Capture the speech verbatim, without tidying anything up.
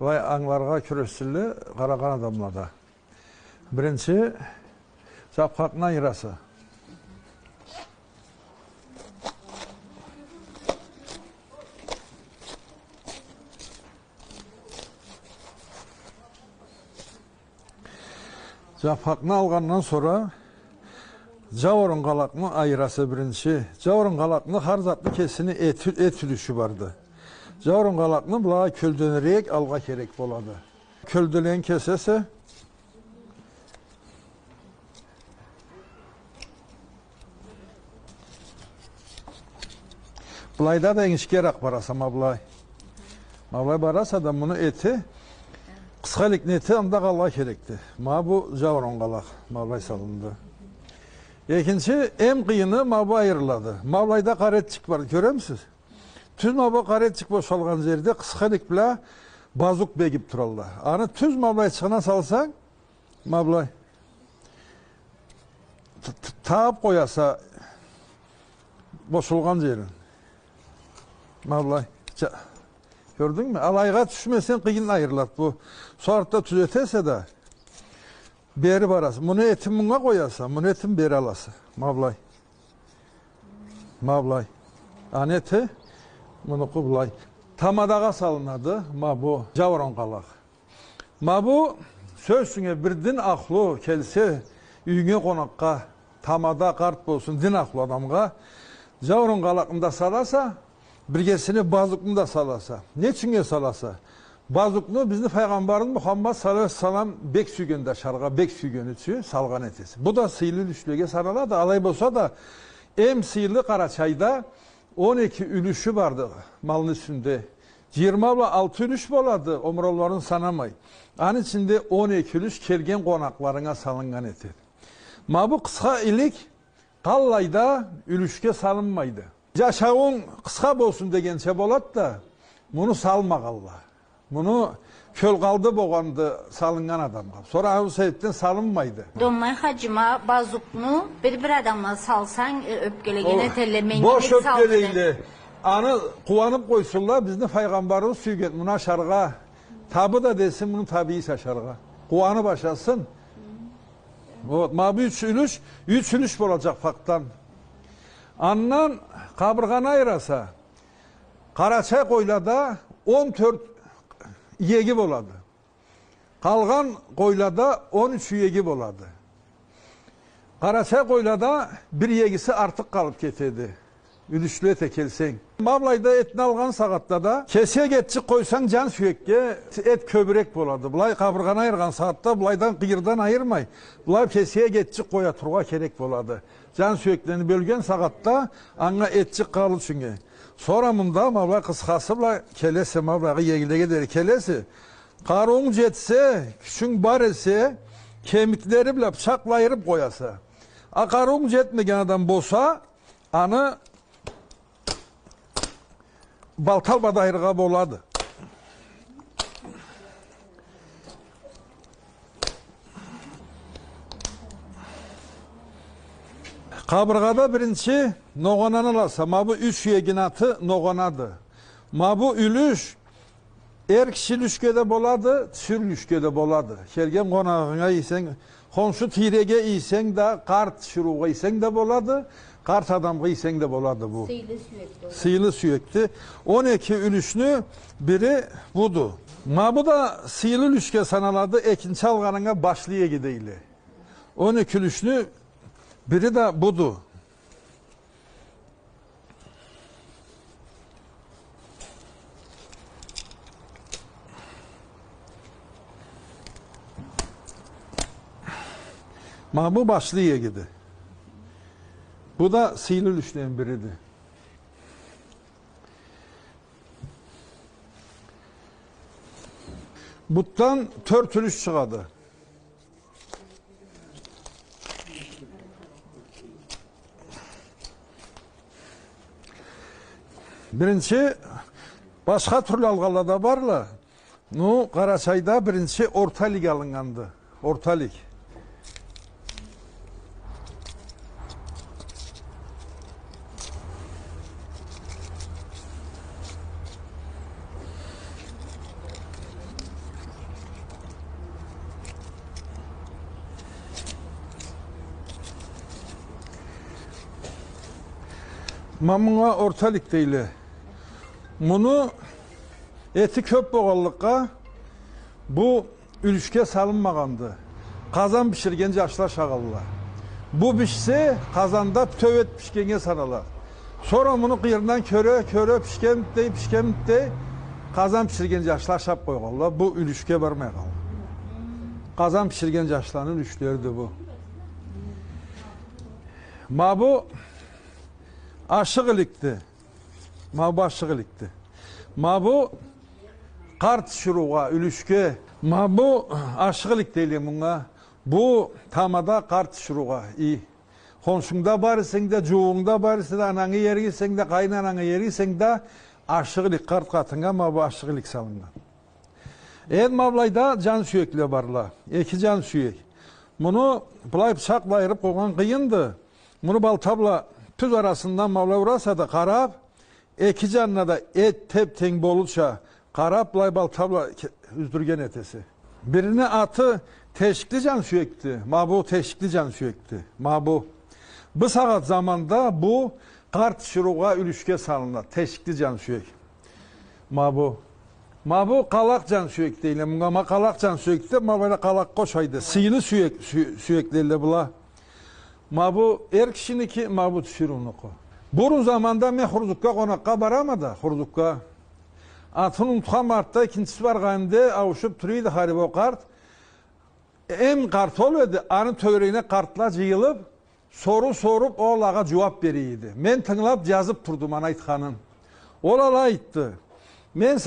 Былай ангыларгъа кюрешсинле къарагъан адамла да. Биринчи, жапхакъны айыраса. Жапхакъны алгъандан сора жауурун къалакъны айыраса биринчи. Жауурун къалакъны хар затны кесини эт, эт юлюшю барды. Жауурун къалакъны былай кёлденирек алгъа керек болады. Кёлделен кесесе, былайда да энгишгерек бараса, ма былай. Ма былай бараса да, муну эти, къысха иликни эти анда къалгъа керекди. Ма бу жауурун къалакъ, ма былай салынды. Экинчи, эм къыйыны ма бу айырылады. Ма былайда къара этчик бар, кёремисиз? Тюз ма бу къара этчик бошалгъан жерде къысха илик бла базукъ бегип туралла. Аны тюз ма былайчыгъына салсанг, ма былай. Т-, т-, тагъып къояса бошалгъан жерин. Ма былай. Жа-, кёрдюнгмю? Алайгъа тюшмесенг, къыйын айырылады бу. Сора да тюзетесе да, бери бараса. Муну этин мунга къояса, муну этин бери аласа. Ма былай. Ма былай. Аны эти, мунукъу былай. Тамадагъа салынады, ма бу жауурун къалакъ. Ма бу, сёз ючюн, бир дин ахлу келсе юйюнге къонакъгъа, тамада, къарт болсун, дин ахлу адамгъа, жауурун къалакъны да саласа, биргесине базукъну да саласа. Не ючюннге саласа? Базукъну бизни Файгъамбарыбыз Мухаммад саллаллаху алейхи ва саллам бек сюйгенди ашаргъа, бек сюйгени ючюн салгъан этесе. Бу да сыйлы юлюшлеге саналады. Алай болса да, эм сыйлы Къарачайда он эки юлюшю барды малны юсюнде. Жыйырма бла алты юлюш болады, омурауларын санамай. Аны ичинде он эки юлюш келген къонакъларынга салыннган этеди. Ма бу къысха илик къаллай да юлюшге салынмайды. Жашауунг къысха болсун дегенча болады да, муну салмагъалла. Муну кёлкъалды болгъанды салыннган адамгъа. Сора ол себепден салынмайды. Домбай хаджи, ма базукъну бир-бир адамла салсанг, э, ёпкелеген этелле, меннге нек салды деп. Бош ёпкелейле. Аны къууанып къойсунла, бизни Файгъамбарыбыз сюйген, муну ашаргъа. Табы да десин, муну табийса ашаргъа. Къууанып ашасын. Вот, ма бу юч юлюш, юч юлюш болажакъ факъдан. Андан къабыргъаны айыраса, къарачай къойлада он тёрт иеги болады. Къалгъан къойлада он юч иеги болады. Къарачай къойлада бир иегиси артыкъ къалып кетеди. Юлюшлю эте келсенг. Ма былайда этни алгъан сагъатда да, кесек этчик къойсанг жан сюекге, эт кёбюрек болады. Былай къабыргъаны айыргъан сагъатда былайдан, къыйырдан айырмай, былай кесек этчик къоя тургъа керек болады. Жан сюеклени бёлген сагъатда анга этчик къалыр ючюннге. Сора мында ма былай къысхасы бла келесе, ма былайгъа иегилеге дери келесе, къарыуунг жетсе, кючюнг бар эсе, кемиклери бла бычакъла айырып къояса. А къарыуунг жетмеген адам болса, аны балта бла да айырыргъа болады. Къабыргъада биринчи ногъананы аласа, ма бу юч иегини аты ногъанады. Ма бу юлюш эр киши юлюшге да болады, тиширыу юлюшге да болады. Келген къонагъынга ийсенг, хоншу тийреге ийсенг да, къарт тиширыугъа ийсенг да болады, къарт адамгъа ийсенг да болады бу. Сыйлы сюекди ол. Сыйлы сюекди. Он эки юлюшню бири буду. Ма бу да сыйлы юлюшге саналады, экинчи алгъанынга башлы иеги дейле. Он эки юлюшню бири да буду. Ма бу башлы иегиди. Бу да сыйлы юлюшлени бириди. Бутдан тёрт юлюш чыгъады. Биринчи, башха тюрлю алгъанла да барла. Ну, Къарачайда биринчи орта илик алыннганды. Орта илик. Ма мунга орта илик дейле. Муну эти кёп болгъанлыкъгъа, бу юлюшге салынмагъанды. Къазан биширген джашла ашагъанла. Бу бишсе, къазанда бютеу эт бишгеннге санала. Сора муну къыйырындан кёре, кёре, бишгенмиди дей, бишгенмиди дей, къазан биширген джашла ашаб къойгъанла. Бу юлюшге бармай къалгъан. Къазан биширген джашланы юлюшлериди бу. Ма бу ашыкъ иликди. Ма бу ашыкъ иликди. Ма бу къарт тиширыугъа, юлюшге. Ма бу ашыкъ илик дейле мунга. Бу тамада къарт тиширыугъа, и. Хоншунгда бар эсенг да, джууугъунгда бар эсе да, анангы иерик эсенг да, къайын анангы иерик эсенг да, ашыкъ илик къарт къатыннга ма бу ашыкъ илик салыннган. Энди ма былайда джан сюекле барла. Эки джан сюек. Муну былай бычакъ бла айырыб къойгъан къыйынды. Муну балта бла тюз арасындан ма былай ураса да къараб, эки джанына да эт теб-тенг болурча къараб, былай балта бла ке-, юздюрген этесе. Бирини аты тешикли джан сюекди. Ма бу тешикли джан сюекди. Ма бу. Бу сагъат заманда бу къарт тиширыугъа, юлюшге салынады. Тешикли джан сюек. Ма бу. Ма бу къалакъ джан сюек дейле. Мунга ма къалакъ джан сюек деб, ма былайда къалакъгъа ошайды. Сыйлы сюек, сю-, сюеклелле была. Ма бу эр кишиники, ма бу тиширыунуку. Бурун заманда мен Хурзукга къонакъгъа барама да, Хурзукга. Атын унутханма, артда экинчиси баргъанымда ауушуб тура эди Харибо къарт. Эм къарт ол эди, аны тёгерегине къартла джыйылыб, соруу соруб, ол алагъа джууаб бере эди. Мен тынгылаб, джазыб турдум аны айтханын. Ол алай айтды. Мен